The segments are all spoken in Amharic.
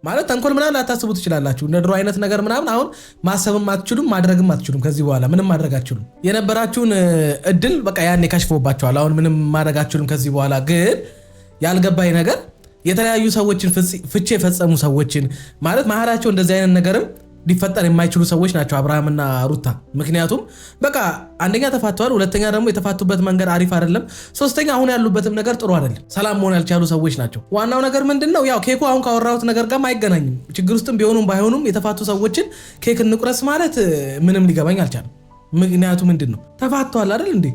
ማለት ተንኮል ምናምን ላታስቡ ትችላላችሁ። እንደ ድሮ አይነት ነገር ምናምን አሁን ማሰብም አትችሉም፣ ማድረግም አትችሉም። ከዚህ በኋላ ምንም ማድረግ አትችሉም። የነበራችሁን እድል በቃ ያኔ ከሽፎባችኋል። አሁን ምንም ማድረግ አትችሉም ከዚህ በኋላ። ግን ያልገባኝ ነገር የተለያዩ ሰዎችን ፍቺ የፈጸሙ ሰዎችን ማለት መሀላቸው እንደዚህ አይነት ነገርም ሊፈጠር የማይችሉ ሰዎች ናቸው አብርሃምና ሩታ። ምክንያቱም በቃ አንደኛ ተፋተዋል፣ ሁለተኛ ደግሞ የተፋቱበት መንገድ አሪፍ አይደለም፣ ሶስተኛ አሁን ያሉበትም ነገር ጥሩ አይደለም። ሰላም መሆን ያልቻሉ ሰዎች ናቸው። ዋናው ነገር ምንድን ነው? ያው ኬኩ አሁን ካወራሁት ነገር ጋር አይገናኝም። ችግር ውስጥም ቢሆኑም ባይሆኑም የተፋቱ ሰዎችን ኬክ እንቁረስ ማለት ምንም ሊገባኝ አልቻለም። ምክንያቱ ምንድን ነው? ተፋተዋል አይደል እንዴ?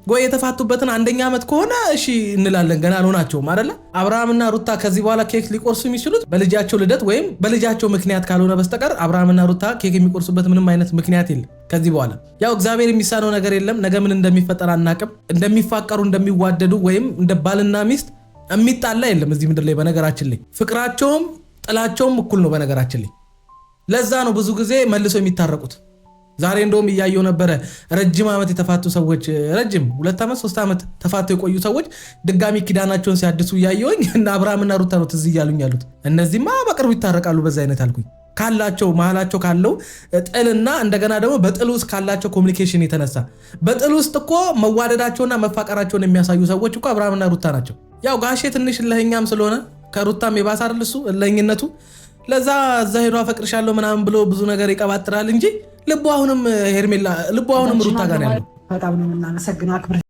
ወይ የተፋቱበትን አንደኛ ዓመት ከሆነ እሺ እንላለን፣ ገና አልሆናቸውም አይደለ? አብርሃምና ሩታ ከዚህ በኋላ ኬክ ሊቆርሱ የሚችሉት በልጃቸው ልደት ወይም በልጃቸው ምክንያት ካልሆነ በስተቀር አብርሃምና ሩታ ኬክ የሚቆርሱበት ምንም አይነት ምክንያት የለም። ከዚህ በኋላ ያው እግዚአብሔር የሚሳነው ነገር የለም። ነገ ምን እንደሚፈጠር አናቅም። እንደሚፋቀሩ እንደሚዋደዱ ወይም እንደ ባልና ሚስት የሚጣላ የለም እዚህ ምድር ላይ። በነገራችን ላይ ፍቅራቸውም ጥላቸውም እኩል ነው። በነገራችን ላይ ለዛ ነው ብዙ ጊዜ መልሶ የሚታረቁት። ዛሬ እንደውም እያየው ነበረ። ረጅም ዓመት የተፋቱ ሰዎች፣ ረጅም 2 ዓመት 3 ዓመት ተፋተው የቆዩ ሰዎች ድጋሚ ኪዳናቸውን ሲያድሱ እያየውኝ እና አብርሃምና ሩታ ነው ትዝ እያሉኝ ያሉት። እነዚህማ በቅርቡ ይታረቃሉ በዛ አይነት አልኩኝ። ካላቸው መሀላቸው ካለው ጥልና እንደገና ደግሞ በጥል ውስጥ ካላቸው communication የተነሳ፣ በጥል ውስጥ እኮ መዋደዳቸውና መፋቀራቸውን የሚያሳዩ ሰዎች እኮ አብርሃምና ሩታ ናቸው። ያው ጋሼ ትንሽ እልኸኛም ስለሆነ ከሩታም የባሰ አይደል እሱ እልኸኝነቱ። ለዛ እዛ ሄዶ አፈቅርሻለሁ ምናምን ብሎ ብዙ ነገር ይቀባጥራል እንጂ ልቡ አሁንም ሄርሜላ፣ ልቡ አሁንም ሩታ ጋር ያለው። በጣም ነው የምናመሰግነው አክብር።